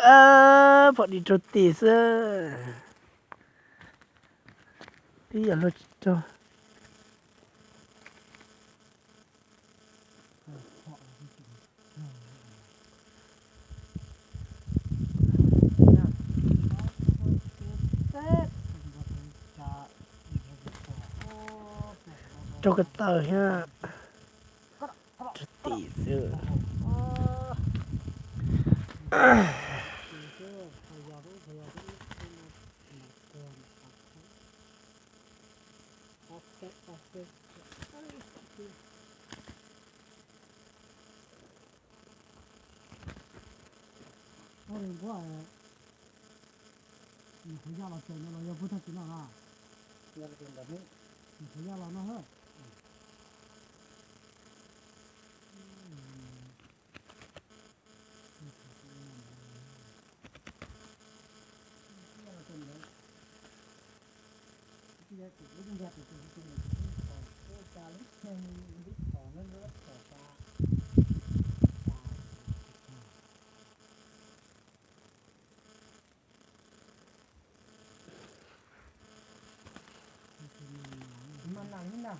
Pom dim rau tim xwb. Twb yog luag tsis raug. Raug ko taw thiab. Rau tim xwb. Nws qhuav yaj los tseem no los yog puag tag kis no na? Nws qhuav yaj los no na. Mas nas li na.